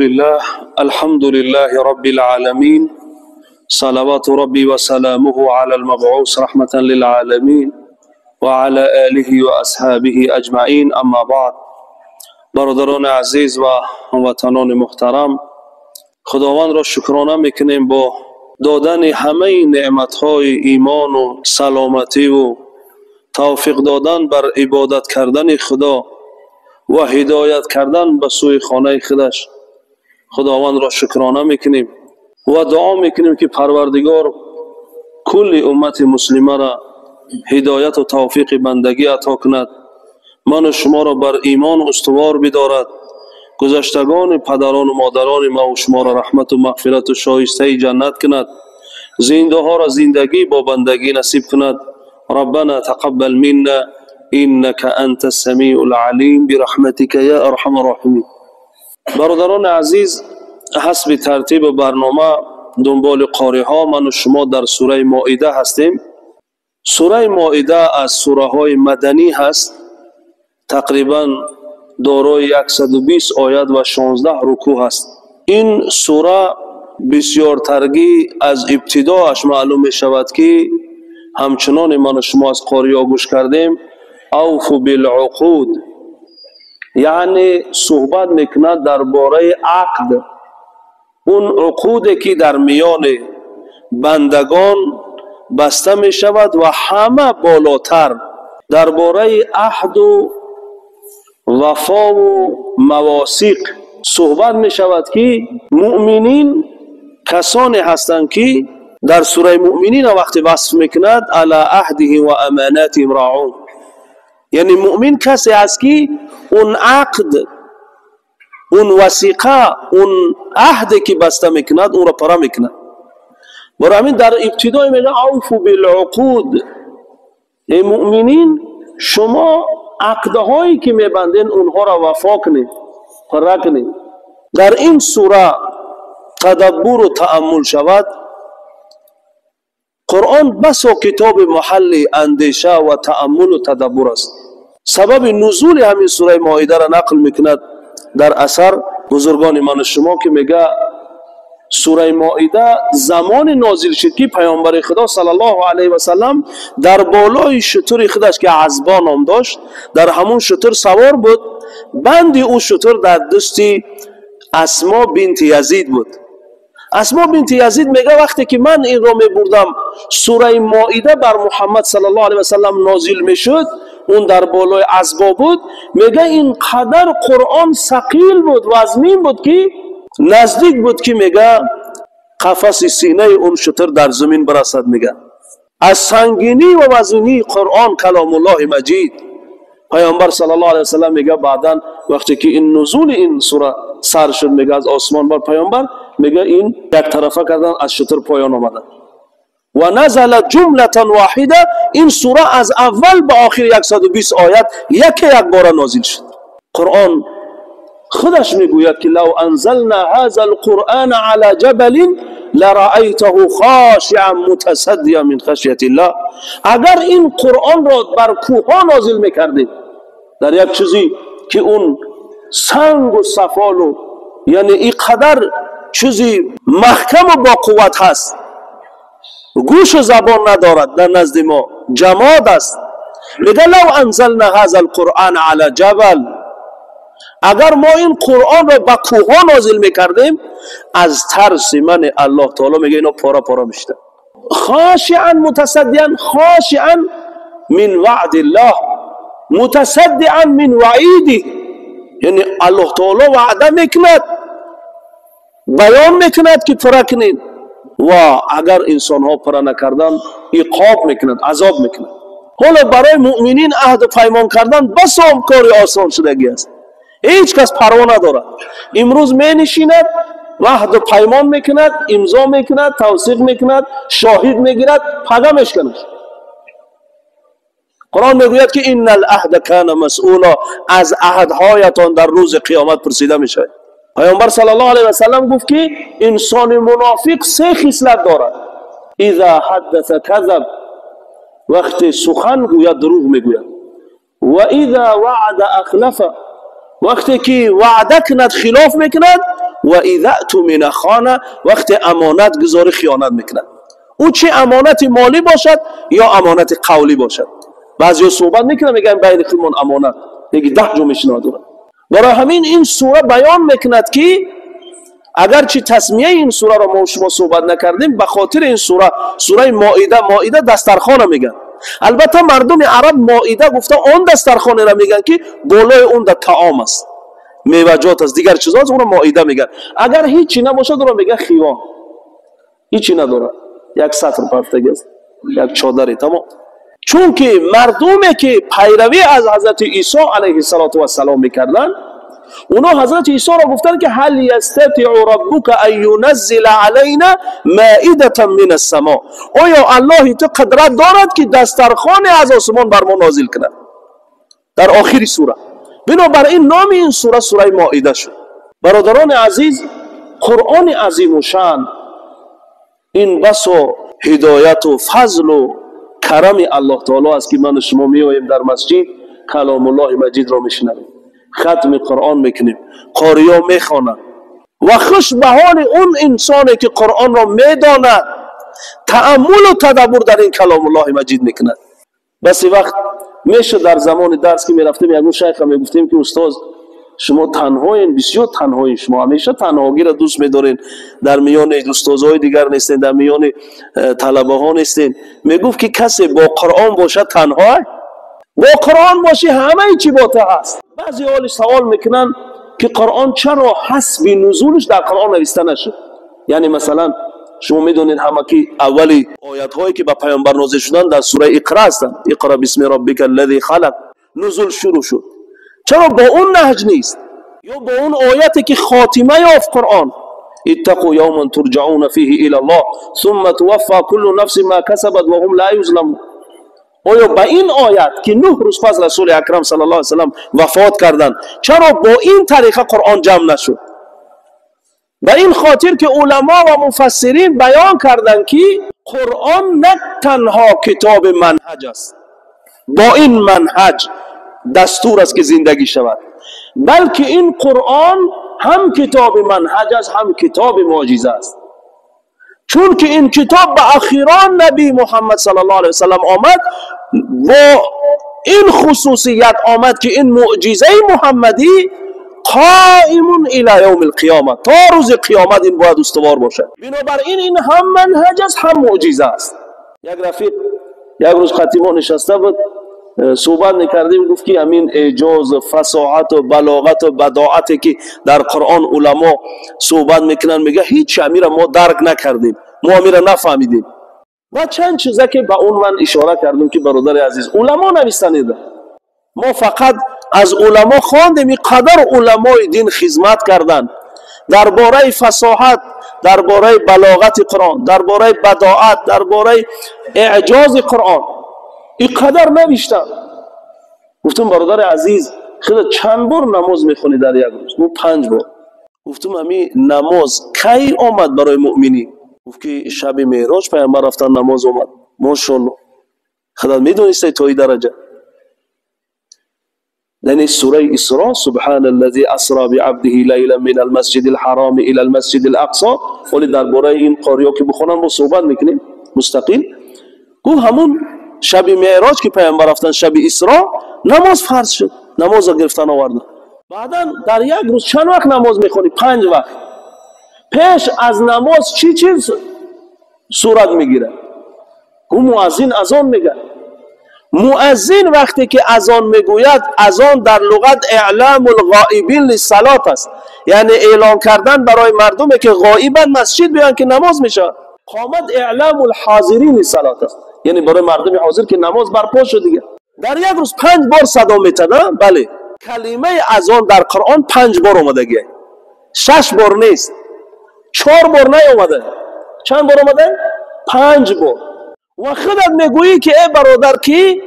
لله الحمد لله رب العالمين صلوات ربي وسلامه على المبعوث رحمة للعالمين وعلى آله وأصحابه أجمعين أما بعد. برادران عزیز و هموطنان محترم، خداوند را شکرانه میکنیم با دادن همه نعمت‌های ایمان و سلامتی و توفیق دادن بر عبادت کردن خدا و هدایت کردن به سوی خانه خودش. خداوند را شکرانه میکنیم و دعا میکنیم که پروردگار کل امت مسلمه را هدایت و توفیق بندگی عطا کند، من و شما را بر ایمان استوار بدارد، گذشتگان پدران و مادران ما و شما را رحمت و مغفرت و شایسته جنت کند، زنده ها را زندگی با بندگی نصیب کند. ربنا تقبل منا انك انت السمیع العلیم برحمتك یا ارحم الراحمین. برادران عزیز، حسب ترتیب برنامه دنبال قاری ها من و شما در سوره مائده هستیم. سوره مائده از سوره های مدنی هست، تقریبا دارای 120 آیت و 16 رکوع هست. این سوره بسیار ترگی از ابتداش معلوم می شود که همچنان من و شما از قاری ها گوش کردیم، اوفوا بالعقود، یعنی صحبت میکند درباره عقد، اون عقودی که در میان بندگان بسته می شود و همه بالاتر درباره عهد و وفا و مواثیق صحبت می شود که مؤمنین کسانی هستند که در سوره مؤمنین وقتی وصف میکند علی عهدهم و اماناتهم راعون، یعنی مؤمن کسی است که اون عقد، اون وثیقه، اون عهد که بسته میکند اون را پاره میکند. برای همین در ابتدای میگه اوفوا بالعقود، ای مؤمنین شما عقدهایی که میبندین اونها را وفا کنید، پاره کنید. در این سوره تدبر و تأمل شود. قرآن بسا کتاب محل اندیشه و تأمل و تدبر است. سبب نزول همین سوره مائده را نقل میکند در اثر بزرگان من شما که میگه سوره مائده زمان نازل شد که پیامبر خدا صلی الله علیه و سلم در بالای شتر خودش که عزبا نام داشت در همون شتر سوار بود. بند او شتر در دست اسما بنت یزید بود. اسما بنت یزید میگه وقتی که من این رو میبردم سوره مائده بر محمد صلی الله علیه و سلم نازل میشد، اون در بالای عزبا بود، میگه این قدر قرآن ثقیل بود، وزنین بود که نزدیک بود که میگه قفس سینه اون شتر در زمین برسد. میگه از سنگینی و وزنی قرآن کلام الله مجید. پیامبر صلی الله علیه و سلم میگه بعدا وقتی که این نزول این سوره سر شد، میگه از آسمان بر پیامبر میگه این یک طرفه کردن از شتر پایان آمدن و نزل جمله واحده. این سوره از اول به آخر 120 آیت یک یک بار نازل شد. قرآن خودش میگوید که لو انزلنا هذا القرآن على جبل لرأیته خاشعا متصدیا من خشیت الله. اگر این قرآن را بر کوه نازل میکردیم، در یک چیزی که اون سنگ و سفال و یعنی اینقدر چیزی محکم و با قوت هست، گوش و زبان ندارد، در نزد ما جماد است. میگه لو انزلنا هذا القرآن على جبل، اگر ما این قرآن را به کوه نازل میکردیم از ترس من الله تعالی میگه اینا پاره پاره میشدن. خاشعا متصدعا، خاشعا من وعد الله متصدعا من وعیده، یعنی الله تعالی وعده میکند، بیان میکند که پاره کنین و اگر انسان ها پاره نکردن عقاب میکند، عذاب میکند. حالا برای مؤمنین عهد و پیمان کردن بس هم کاری آسان شدگی است، هیچ کس پروا ندارد. امروز می نشیند، عهد و پیمان میکند، امضا میکند، توثیق میکند، شاهد میگیرد، پگه میشکند. قرآن میگوید که ان العهد کان مسئولا، از عهدهایتان در روز قیامت پرسیده میشود. پیامبر صلی الله علیه و سلم گفت که انسان منافق سه خصلت دارد: اذا حدث کذب، وقتی سخن گوید دروغ میگوید، و اذا وعد اخلف، وقتی که وعده کند خلاف میکند، و اذا اؤتمن خان. وقت امانت گذاری خیانت میکند. او چه امانت مالی باشد یا امانت قولی باشد. بعضی صحبت میکنن میگن بین خودمون امانت، یکی 10 جو میشناد. برای همین این سوره بیان میکند که اگرچه تسمیه این سوره را ما شما صحبت نکردیم، به خاطر این سوره، سوره مائده، مائده دسترخوانه میگن. البته مردم عرب مائده گفته آن دسترخوانه را میگن که بالای اون در طعام است، میوه‌جات است، دیگر چیزا است، اون را مائده میگن. اگر هیچی نباشد اون را میگن خیوان، هیچی نداره، یک سطر پرتگی است، یک چادری، تمام. چون که مردمی که پیروی از حضرت عیسی علیه السلام میکردن، اونا حضرت عیسی را گفتن که هل یستطیع ربک ان ینزل علینا مائده من السماء، آیا الله تو قدرت دارد که دسترخوان از آسمان بر ما نازل کند؟ در آخر سوره. بنابراین نام این سوره سوره مائده شد. برادران عزیز، قرآن عظیم و شان این بسا هدایت و فضل و کرم الله تعالی است که من و شما میآییم در مسجد کلام الله مجید را میشنویم، ختم قرآن میکنیم، قاریا میخوانند و خوش به حال اون انسانی که قرآن را میداند، تأمل و تدبر در این کلام الله مجید میکند. بسی وقت میشه در زمان درس که میرفتیم یکون شیخ میگفتیم که استاد شما تنهایین، بسیار تنهایین، شما همیشه تنهایی را دوست میدارین، در میان استادهای دیگر نیستین، در میان طلبه ها نیستین. میگفت که کسی با قرآن باشد تنها، با قرآن باشی همه چی با تو هست. بعضی حال سوال میکنن که قرآن چرا حسب نزولش در قرآن نوشته نشد؟ یعنی مثلا شما میدونید همه که اولی آیت هایی که به پیامبر نازل شدن در سوره اقرا هستند، اقرا بسم ربک الذی خلق، نزول شروع شد. چرا با اون نهج نیست؟ یا با اون آیتی که خاتمه یافت قرآن، اتقوا یوما ترجعون فیه الی الله ثم توفى كل نفس ما کسبت وهم لا یظلمون. آیا با این آیت که 9 روز پس رسول اکرم صلی الله علیه و سلم وفات کردند، چرا با این طریقه قرآن جمع نشد؟ به این خاطر که علما و مفسرین بیان کردند که قرآن نه تنها کتاب منهج است، با این منهج دستور است که زندگی شود، بلکه این قرآن هم کتاب منهج است، هم کتاب معجزه است. چون که این کتاب به اخیران نبی محمد صلی الله علیه وسلم آمد، با این خصوصیت آمد که این معجزه محمدی قائم الی یوم القیامه، تا روز قیامت این باید استوار باشد. بنابراین این هم منهج است، هم معجزه است. یک رفیق یک روز خطیبا نشسته بود، صحبت میکردیم، گفت که همین اعجاز و فصاحت و بلاغت و بداعتی که در قرآن علما صحبت میکنن، میگه هیچ امیر ما درک نکردیم، ما امیر نفهمیدیم. و چند چیزه که به اون من اشاره کردم که برادر عزیز، علما نویسنده، ما فقط از علما خواندیم، قدر علمای دین خدمت کردن درباره فصاحت، درباره بلاغت قرآن، درباره بداعت، درباره اعجاز قرآن، این قدر نوشتم. گفتم برادر عزیز، خدا چند بار نماز میخونی در یک روز؟ گفت 5 بار. گفتم همی نماز کی آمد برای مؤمنی؟ گفت که شب معراج پیامبر رفتن نماز آمد. ماشاءالله، خدا میدونسته تا این درجه. یعنی سوره اسراء، سبحان الذي اسرا بعبده لیلا من المسجد الحرام الى المسجد الاقصى. ولی درباره این قاری‌ها که بخونن ما صحبت میکنیم مستقیل. گفت همون شب معراج که پیامبر رفتن، شب اسراء، نماز فرض شد، نماز گرفتن آوردن. بعدا در یک روز چند وقت نماز میخونی؟ 5 وقت. پیش از نماز چی چیز صورت میگیره؟ گفت مؤذن اذان میگه. مؤذن وقتی که اذان میگوید، اذان در لغت اعلام الغائبین للصلاه است، یعنی اعلان کردن برای مردمی که غایبن مسجد بیان که نماز میشه. قامت اعلام الحاضرین للصلاه است، یعنی برای مردم حاضر که نماز برپا شد دیگه. در یک روز 5 بار صدا میتنه. بله، کلمه اذان در قرآن 5 بار اومده، 6 بار نیست، 4 بار نیومده. چند بار اومده؟ 5 بار. و خودت میگویی که ای برادر که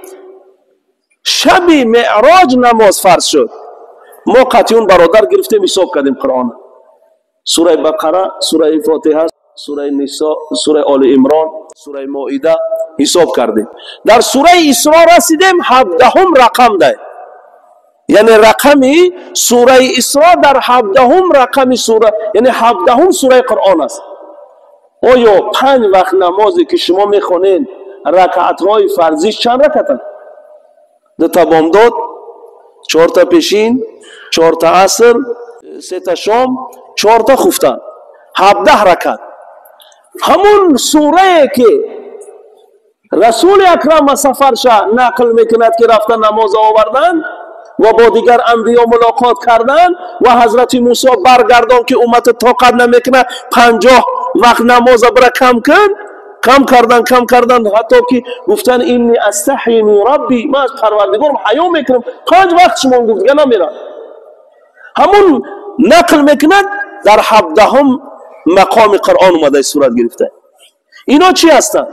شب معراج نماز فرض شد. ما قطعی اون برادر گرفتیم حساب کردیم قرآن، سوره بقره، سوره فاتحه، سوره نساء، سوره آل عمران، سوره مائده حساب کردیم. در سوره اسراء رسیدیم 17 رقم ده، Яъне рақами сураи Исро дар 17-ум рақами сура, яъне 17-ум сураи Қуръон аст. Оё 5 вақт намозе ки шумо мехонед, ракъатҳои фарзиш чанд ракъатанд? 2 та бомдод, 4 та пешин, 4 та аср, 3 та шом, 4 та хуфтан, 17 ракъат. Ҳамун сурае ки Расули Акрам аз сафарша нақл мекунад, ки рафта намоз оварданд ва бо дигар анбиё мулоқот карданд ва ҳазрати Мусо баргардон ки уммат тоқат намекунад, 50 вақт намоза бира кам кун, кам кардан, кам кардан, ҳатто ки гуфтан инни астаҳи мин рабби, ман аз Парвардигорам ҳаё мекунам, 5 вақт шумо гуфт, дига намерам. Ҳамун нақл мекунад, дар 17-ум мақоми Қуръон омада сурат гирифта. Ино чӣ ҳастанд?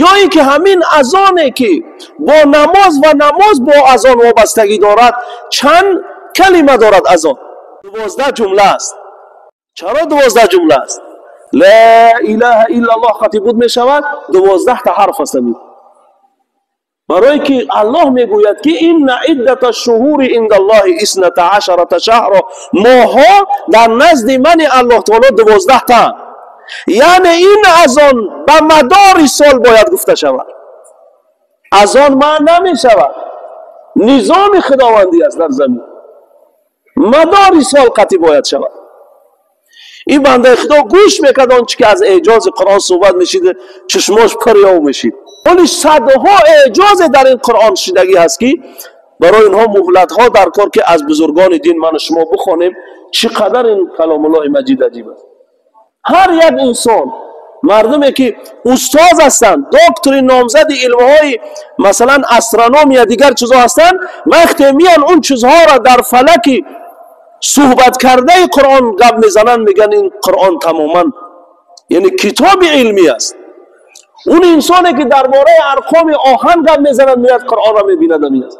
Ё ин ки ҳамин азоне ки бо намоз ва намоз бо азон вобастагӣ дорад, чанд калима дорад азон? 12 ҷумла аст. Чаро 12 ҷумла аст? Ла илаҳа иллаллоҳ қати буд мешавад, 12 та ҳарф аст. Ҳамин барое ки Аллоҳ мегӯяд ки инна иддата шуҳури индаллоҳи исната ашарата шаҳро, моҳҳо дар назди мани Аллоҳ таоло 12 та. Яъне ин азон ба мадори сол бояд гуфта шавад. Азон маън намешавад, низоми худовандӣ аст дар замин, мадори сол қатъи бояд шавад. Ин бандаи Худо гӯш мекард он чи ки аз эъҷози Қуръон суҳбат мешид, чашмош пур ёв мешид. Оли садҳо эъҷозе дар ин Қуръон шидагӣ ҳаст ки барои инҳо муҳлатҳо дар кор, ки аз бузургони дин ман шумо бихонем чӣ қадар ин каломуллоҳи маҷид аҷиб аст. Ҳар як инсон, мардуме ки устоз ҳастанд, доктори номзади илмҳои масалан астрономия дигар чизҳо ҳастанд, вақте меян он чизҳоро дар фалаки суҳбат кардаи Қуръон гап мезананд, мегӯянд ин Қуръон тамоман яъне китоби илмӣ аст. Он инсоне ки дар бораи арқоми оҳан гап мезанад, меяд Қуръонро мебинад, ҳамин аст.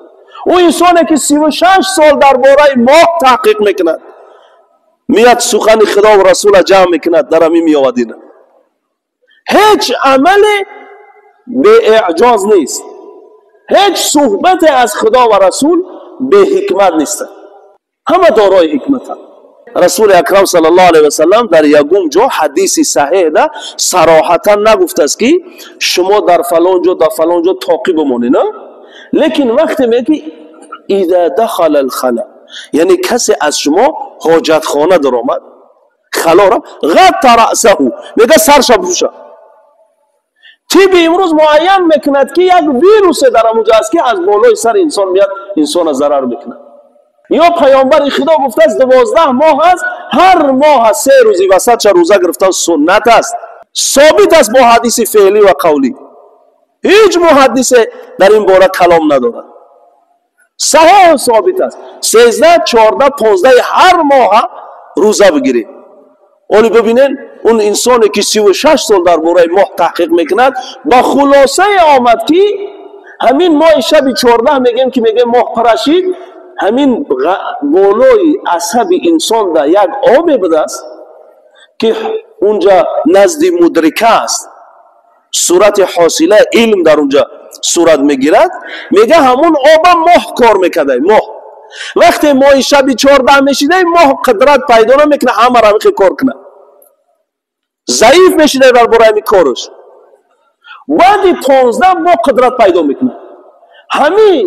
Он инсоне ки 36 сол дар бораи моҳ таҳқиқ мекунад, меяд сухани Худо ва Расула ҷамъ мекунад, дар ҳамин меовад. Ина ҳеҷ амале беэъҷоз нест, ҳеҷ суҳбате аз Худо ва Расул беҳикмат нест, ҳама дорои ҳикматанд. Расули Акрам саллаллоҳу алайҳи васаллам дар ягон ҷо ҳадиси саҳеҳда сароҳатан нагуфтааст ки шумо дар фалон ҷо, дар фалон ҷо тоқӣ бимонед, на? Лекин вақте мегӯяд ки иза дахала алхала, яъне касе аз шумо ҳоҷатхона даромад, халора ғатта раъсаҳу, мегӯяд сарша пӯша. Тиби имрӯз муайян мекунад ки як вирусе дар ҳамонҷо аст ки аз болои сари инсон меяд, инсона зарар мекунад. Ё Паёмбари Худо гуфтааст 12 моҳ аст, ҳар моҳ 3 рӯзи васатша рӯза гирифтан суннат аст, собит аст бо ҳадиси феълӣ ва қавлӣ. Ҳеҷ муҳаддисе дар ин бора калом надорад, саҳеҳу собит аст. 13, 14, 15 ҳар моҳа рӯза бигиред. Оли бибинед, он инсоне ки 36 сол дар бораи моҳ таҳқиқ мекунад, ба хулосае омад ки ҳамин моҳи шаби 14 мегӯем ки мегӯем моҳ парашид, ҳамин болои асаби инсон да як обе будааст ки унҷа назди мудрика аст, сурати ҳосила илм дар унҷа сурат мегирад. Мега ҳамун оба моҳ кор мекардай, моҳ вақте моҳи шаби 14 мешидай, моҳ қудрат пайдо намекунад ҳамаро ҳамихел кор кунад, заиф мешидай дар бораи ҳамин кораш. Баъди 15 моҳ қудрат пайдо мекунад. Ҳамин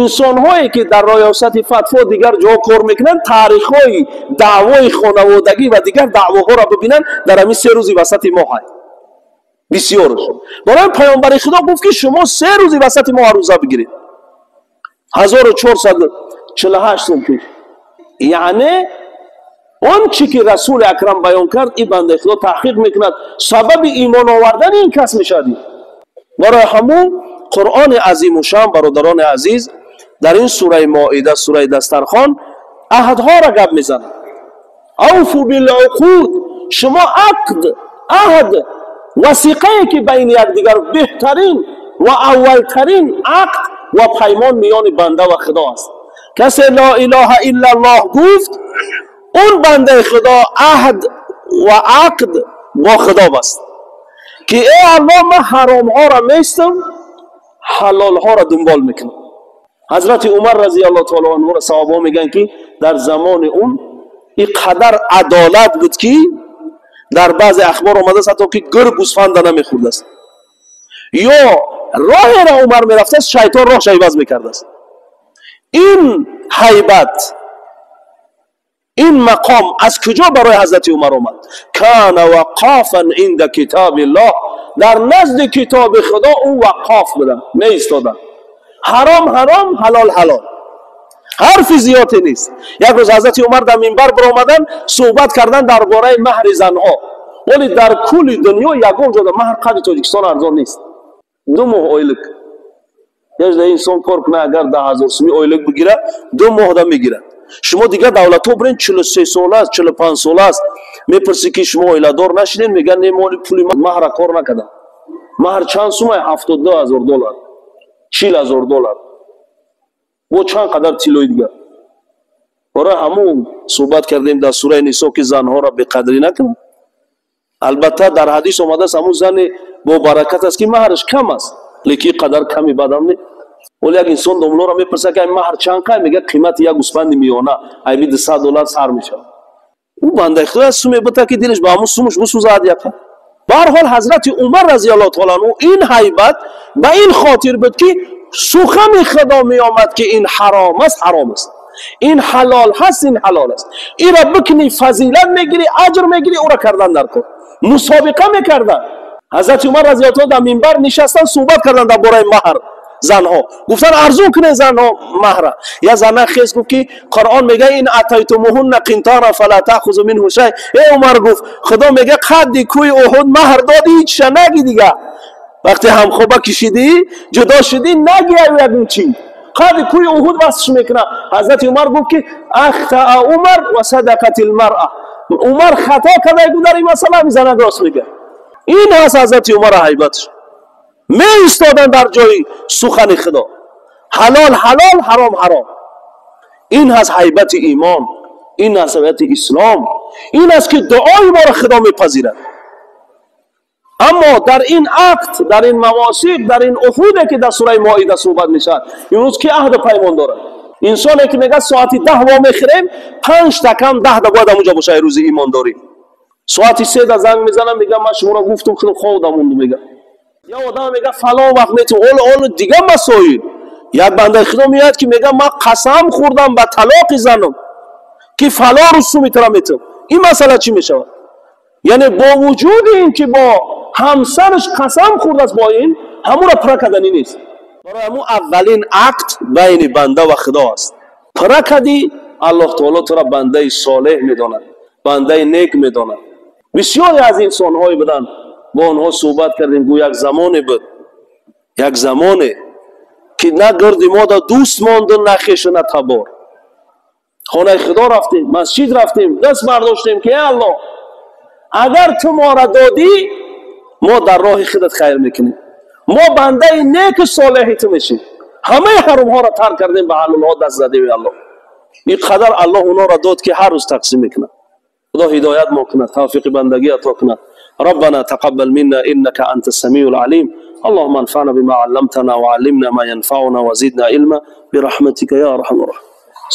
инсонҳое ки дар риёсати фатво дигар ҷо кор мекунанд, таърихҳои даъвои хонаводагӣ ва дигар даъвоҳоро бибинанд, дар ҳамин 3 рӯзи васати моҳ ҳай бисёрш. Барои Паёмбари Худо гуфт ки шумо 3 рӯзи васати моҳ рӯза бигиред. 1448 сол пеш. Яъне он чӣ ки Расули Акрам баён кард, ин бандаи Худо таҳқиқ мекунад, сабаби имон овардани ин кас мешавад. Барои ҳамун Қуръони азимушшаън, бародарони азиз, дар ин сураи Моида, сураи дастархон, аҳдҳоро гап мезанад. Авфу билуқуд, шумо ақд, аҳд, васиқае ки байни якдигар беҳтарин ва аввалтарин ақд ва паймон миёни банда ва Худо аст. Касе ла илаҳа иллаллоҳ гуфт, он бандаи Худо аҳд ва ақд бо Худо баст ки эй Аллоҳ, ман ҳаромҳоро местам, ҳалолҳоро дунбол мекунам. Ҳазрати Умар разияллоҳу таоло анҳу саҳобаҳо мегӯянд, ки дар замони он ин қадар адолат буд, ки дар баъзе ахбор омадааст, ҳатто ки гург гӯсфанда намехӯрдааст. Ё роҳеро Умар мерафтааст, шайтон роҳша иваз мекардааст. Ин ҳайбат, ин мақом аз куҷо барои ҳазрати Умар омад? Кана вақофан инда китобиллоҳ, дар назди китоби Худо ӯ вақоф буда, меистоданд. Ҳаром ҳаром, ҳалол ҳалол, ҳарфи зиёде нест. Як рӯз ҳазрати Умар дар минбар баромадан, суҳбат кардан дар бораи маҳри занҳо. Вале дар кулли дунё ягон ҷода маҳр қадри Тоҷикистон арзон нест. 2 моҳ ойлик. Яжда инсон кор кунад, агар 10 000 суми ойлик бигира, 2 моҳда мегирад. Шумо дигар давлатҳо бирен, 43 сола аст, 45 сола аст, мепурсӣ, ки шумо оиладор нашиден? Мегӯянд, не, моли пули маҳра кор накардам. Маҳр чанд сумай? 72 000 доллар, 40 000 доллар, бо чанд қадар тиллои дигар. Барои ҳамун суҳбат кардем дар сураи Нисо, ки занҳоро беқадрӣ накунад. Албатта, дар ҳадис омадааст, ҳамун зане бо баракат аст, ки маҳраш кам аст, лекин қадар ками бадам не. Оли як инсон домлоро мепурсад, ки маҳр чанд қай? Мега, қимати як гӯсфанди миёна айби 200 доллар сар мешавад. Ӯ бандаи Худо суме бута, ки дилаш ба ҳамун сумуш бисӯзад яқа. Ба ҳар ҳол, ҳазрати Умар разияллоҳу таоло анҳу ин ҳайбат ба ин хотир буд, ки сухани Худо меомад, ки ин ҳаром аст, ҳаром аст, ин ҳалол ҳаст, ин ҳалол аст. Инро бикунӣ, фазилат мегирӣ, аҷр мегирӣ, ӯро кардан дар кор мусобиқа мекарданд. Ҳазрати Умар разияллоҳу таоло дар минбар нишастан, суҳбат карданд дар бораи маҳр занҳо. Гуфтан, арзун кунед занҳо маҳра. Я зана хес гуфт, ки Қуръон мега: إن آتيتموهن قنطارا فلا تأخذوا منه شيئا. Э Умар, гуфт, Худо мега, қадди кӯи Уҳуд маҳр доди, ҳичша наги. Дига вақте ҳамхоба кишидӣ, ҷудо шудӣ, наги ягон чи, қадди кӯи Уҳуд васфш мекунад. Ҳазрати Умар гуфт, ки أخطأ عمر وصدقت المرأة. Умар хато карда, гуфт, дар ин масъала ҳами занак рост мега. Ин ҳаст ҳазрати Умара ҳайбатш. Меистоданд дар ҷои сухани Худо: ҳалол ҳалол, ҳаром ҳаром. Ин ҳаст ҳайбати имон, ин ҳаст ҳайбати ислом, ин аст, ки дуои моро Худо мепазирад. Аммо дар ин ақд, дар ин мавосиқ, дар ин уҳуде, ки дар сураи Моида суҳбат мешавад, имрӯз ки аҳду паймон дорад? Инсоне, ки мегӯяд, соати 10 вомехӯрем, 4:55 да бояд ҳамунҷо бошад. Рӯзи имондорӣ соати 3 да занг мезанам, мегӯям, ман шуморо гуфтум, худо хоб монду. Мега, я одам мега, фалон вақт мету. Оло дигар масоил. Як бандаи Худо меояд, ки мега, ман қасам хӯрдам ба талоқи занам, ки фалон рӯз суми тура метум. Ин масъала чӣ мешавад? Яъне бо вуҷуди ин ки бо ҳамсараш қасам хӯрдааст, бо ин ҳамура пура карданӣ нест. Барои ҳамун аввалин ақд байни банда ва Худо аст. Пура кардӣ, Аллоҳ таоло тура бандаи солеҳ медонад, бандаи нек медонад. Бисёре аз инсонҳое буданд, бо онҳо суҳбат кардем, гӯ, як замоне буд, як замоне, ки на гирди мо да дӯст монду, на хешу, на табор. Хонаи Худо рафтем, масҷид рафтем, даст бардоштем, ки э Аллоҳ, агар ту мора додӣ, мо дар роҳи худат хайр мекунем, мо бандаи неку солеҳи ту мешем. Ҳамаи ҳаромҳоро тарк кардем, ба ҳалолҳо даст задем. Аллоҳ ин қадар, Аллоҳ онҳоро дод, ки ҳар рӯз тақсим мекунад. Худо ҳидоят мо кунад, тавфиқи бандагӣ ато кунад. ربنا تقبل منا إنك أنت السميع العليم. اللهم انفعنا بما علمتنا وعلمنا ما ينفعنا وزدنا علما برحمتك يا أرحم الراحمين.